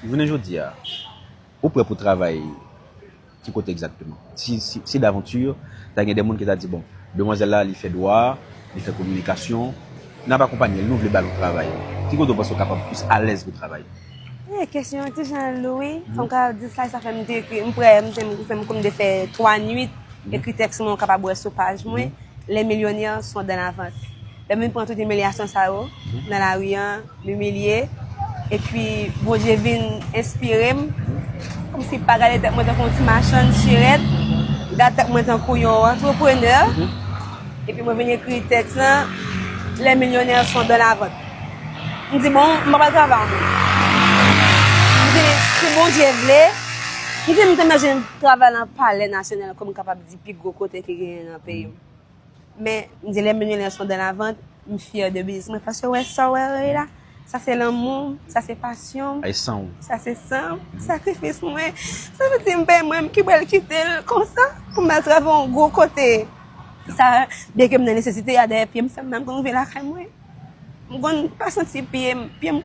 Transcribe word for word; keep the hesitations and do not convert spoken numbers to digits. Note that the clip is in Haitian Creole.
Jounen jodi a, ou prè pou travay ki kote egzakteman? Si, si, si davanti, ta gen de moun ki ta di, bon, demwazèl la, li fè dwa, li fè kominikasyon, n ap akonpanye l, nou vle ba l yon travay. Ki kote w panse w kapab plis alèz pou travay? E kesyon an ti jan lou, wi. Fò m kapab di sa, sa fè m te ekri, m prè, m te, m fè m konn de fè twa nwit, ekri tèks mwen, ou kapab wè sou paj mwen, Les millionnaires sont dans la vente. Lè m vin pran tout imilyasyon sa yo nan lari an, m imilye, epi Bondye vin enspire m, kòmsi pa gade tèt mwen tankou yon ti machann sirèt, gade tèt mwen tankou yon antreprenè, epi mwen vin ekri tèks lan, Les millionnaires sont dans la vente. M di, bon, m pa pral travay ankò. M di, si Bondye vle, m di, m te mèt jwenn travay nan Palè Nasyonal, kòm m kapab di, pi gwo kote ki genyen nan peyi m. Men, m di, Les millionnaires sont dans la vente, m fyè de biznis mwen, paske wè sa w wè la, sa se lanmou m, sa se pasyon m, Ay san w. Sa se san m, sakrifis mwen. Sa vle di m pè mwen, m ki pral kite l konsa pou m al travay yon gwo kote. Sa, byenke m nan nesesite a, dèyè pye m fè m nan m konn rive lakay mwen. M konn pa santi pye m, pye m